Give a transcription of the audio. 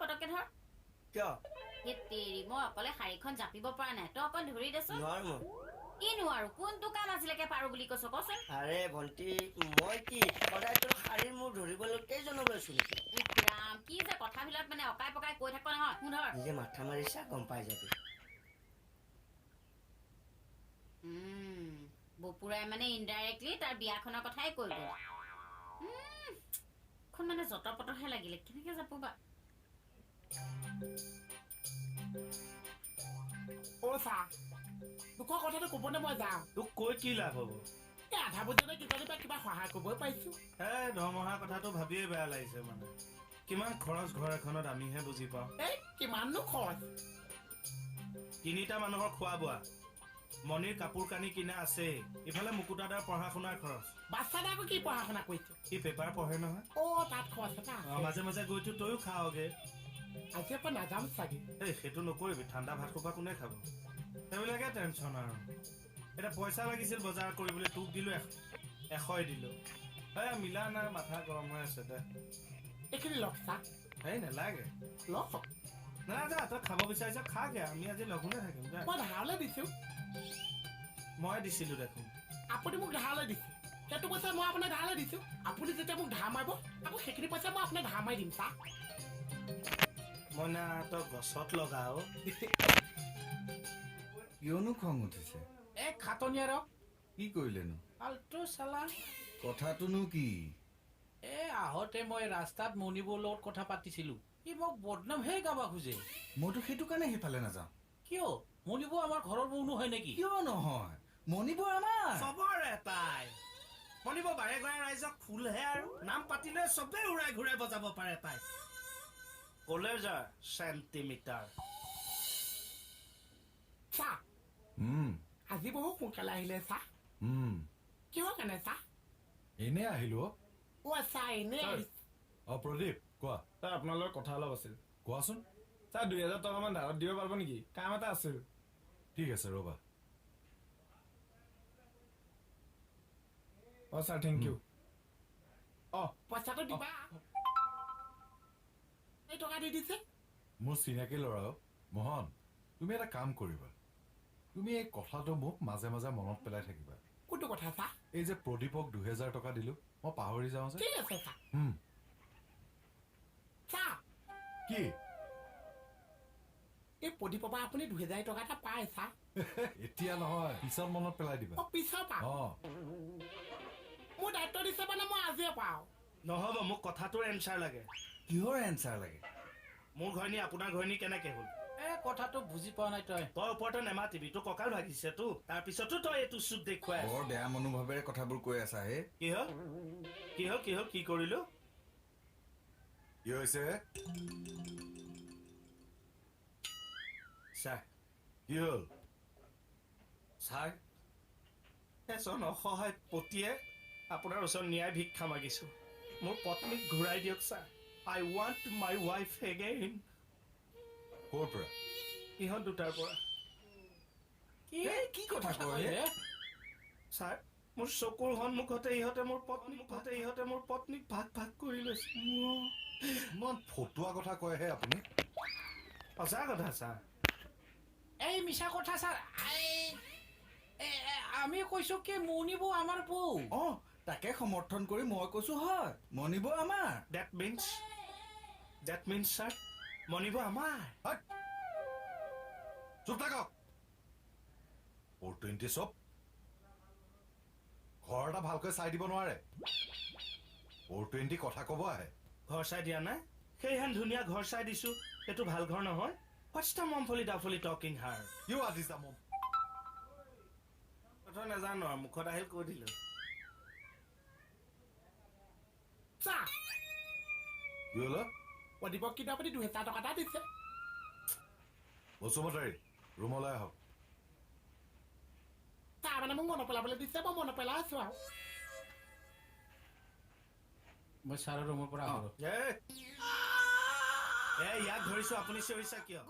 পটককে ধৰ। কিয়? সেই তেৰি, মই অকলে শাৰীখন জাপিব পৰা নাই, তই অকণ ধৰি দেচোন। নোৱাৰো মই। কি নোৱাৰো? কোনটো কাম আজিলৈকে পাৰো বুলি কৈছ কচোন? আৰে ভণ্টি, মই কি সদায় তোৰ শাৰীৰ মূৰ ধৰিবলৈ কেইজনক লৈছো নেকি? উফ ৰাম, কি যে কথাবিলাক মানে অকাই পকাই কৈ থাক নহয়। মোৰ ধৰ। নিজে মাথা মাৰিছা, গম পাই যাবি। বপুৰাই মানে ইনডাইৰেক্টলি তাৰ বিয়াখনৰ কথাই কৈ গ'ল। খন মানে যতৰ পতৰহে লাগিলে, কেনেকে যাব বা। অ চা, দুখৰ কথাটো ক'বনে মই যাওঁ? তোক কৈ কি লাভ হ'ব? এই আধা বজাতে কিবা কিবা সহায় কৰিবই পাৰিছো। এই দৰমহাৰ কথাটো ভাবিয়ে বেয়া লাগিছে, মানে কিমান খৰচ ঘৰ এখনত আমিহে বুজি পাওঁ। এই কিমাননো খৰচ? তিনিটা মানুহৰ খোৱা বোৱা, মণিৰ কাপোৰ কানি কিনা আছেই, ইফালে মুকুতাদাৰ পঢ়া শুনাৰ খৰচ। বাচ্চাদাই আকৌ কি পঢ়া শুনা কৰিছে? সি পেপাৰ পঢ়ে নহয়। অ তাত খৰচ এটা আছে। মাজে মাজে গৈতো তয়ো খাওগে। আজিৰ পৰা নাযাম চাগে। এই সেইটো নকৰিবি, ঠাণ্ডা ভাত সোপা কোনে খাব? সেইবিলাকে টেনচন আৰু। এতিয়া পইচা লাগিছিল বজাৰ কৰিবলৈ, তোক দিলো 100 দিলো। এই মিলা নাই, মাথা গৰম হৈ আছে দে। এইখিনি লগ চা। এই নালাগে। লগ না যা, তই খাব বিচাৰিছ খাগে, আমি আজি লঘোণে থাকিম দে। মই ধাৰলৈ দিছো। মই দিছিলো দেখোন। আপুনি মোক ধাৰলৈ দিছে, সেইটো পইচা মই আপোনাক ধাৰলৈ দিছো। আপুনি যেতিয়া মোক ধাৰ মাৰিব, আকৌ সেইখিনি পইচা মই আপোনাক ধাৰ মাৰি দিম। চা মই না তই গছত লগাও। কিয়নো খং উঠিছে? এই খাটনিয়াৰক। কি কৰিলেনো? ফাল্টু চালা। কথাটোনো কি? এই আহোঁতে মই ৰাস্তাত মণিবৰ লগত কথা পাতিছিলো, সি মোক বদনামহে গাব খোজে। মইতো সেইটো কাৰণে সেইফালে নাযাওঁ। কিয়? মণিব আমাৰ ঘৰৰ বৌ নহয় নেকি? কিয় নহয়, মণিব আমাৰ চবৰে। তাই মণিব বাৰে ঘৰে ৰাইজক ফুলহে আৰু নাম পাতিলে চবেই উৰাই ঘূৰাই বজাব পাৰে। তাই কলেজাৰ চেণ্টিমিটাৰ। চা, আজি বহু সোনকালে আহিলে চা। কিহৰ কাৰণে চা? এনেই আহিলো। অ আচ্ছা, এনেই। অ প্ৰদীপ কোৱা। ছাৰ, আপোনাৰ লগত কথা অলপ আছিল। কোৱাচোন। ছাৰ, 2000 টকামান ধাৰত দিব পাৰিব নেকি? কাম এটা আছিল। ঠিক আছে, ৰ'বা। অ ছাৰ, thank U. অ পইচাটো দিবা। এই টকা দি দিছে। মোৰ চিনাকি ল'ৰাও মোহন, তুমি এটা কাম কৰিবা, তুমি এই কথাটো মোক মাজে মাজে মনত পেলাই থাকিবা। কোনটো কথা চা? এই যে প্ৰদীপক 2000 টকা দিলো, মই পাহৰি যাওঁ যে। ঠিক আছে চা। চা। কি? এই প্ৰদীপৰ পৰা আপুনি 2000 টকা এটা পায় চা। এতিয়া নহয়, পিছত মনত পেলাই দিবা। অ পিছত পাওঁ। অ মোৰ দায়িত্ব দিছে মানে মই আজিয়ে পাওঁ। নহ'ব, মোক কথাটোৰ এনচাৰ লাগে। কিহৰ এনচাৰ লাগে? মোৰ ঘৈণী আপোনাৰ ঘৈণী কেনেকে হ'ল? এই কথাটো বুজি পোৱা নাই তই। তই ওপৰতে নেমাতিবি, তোৰ কঁকাল ভাগিছে তো, তাৰপিছতো তই এইটো চুট দেখুৱাই। বৰ বেয়া মনোভাৱেৰে কথাবোৰ কৈ আছা হে। কি হ'ল? কি হ'ল? কি হ'ল? কি কৰিলো? কি হৈছে? ছাৰ। কি হ'ল? ছাৰ, এজন অসহায় পতিয়ে আপোনাৰ ওচৰত ন্যায় ভিক্ষা মাগিছো। মোৰ পত্নীক ঘূৰাই দিয়ক sir. I want my wife again. ক'ৰ পৰা? ইহঁত দুটাৰ পৰা। কি কথা কয় হে? ছাৰ, মোৰ চকুৰ সন্মুখতে ইহঁতে মোৰ পত্নীক ইহঁতে মোৰ পত্নীক ভাগ ভাগ কৰি লৈছে। ইমান ফটুৱা কথা কয়হে আপুনি? সঁচা কথা ছাৰ। এই মিছা কথা ছাৰ। আমি কৈছো কি মণিব আমাৰ বৌ। অ তাকে সমৰ্থন কৰি মই কৈছো হয়, মণিব আমাৰ। That means sir, মণিব আমাৰ। চুপ থাকক। 420 চব ঘৰ এটা ভালকৈ চাই দিব নোৱাৰে, 420 কথা ক'ব আহে। ঘৰ চাই দিয়া নাই? সেইহেন ধুনীয়া ঘৰ চাই দিছো, এইটো ভাল ঘৰ নহয়। What's the মমফলি দাফলি talking her? You are this the mom. কথা নাজানো আৰু, মুখত আহিল কৈ দিলো। চা। কি হ'ল? প্ৰদীপক কিন্তু আপুনি 2000 টকা এটা দিছে। বসুমতাৰী, ৰুমলৈ আহক। তাৰ মানে মোক মনত পেলাবলৈ দিছে, মই মনত পেলাই আছো আৰু। মই ছাৰৰ ৰুমৰ পৰা আহোঁ। এই ইয়াক ধৰিছো, আপুনি চিঞৰিছা কিয়?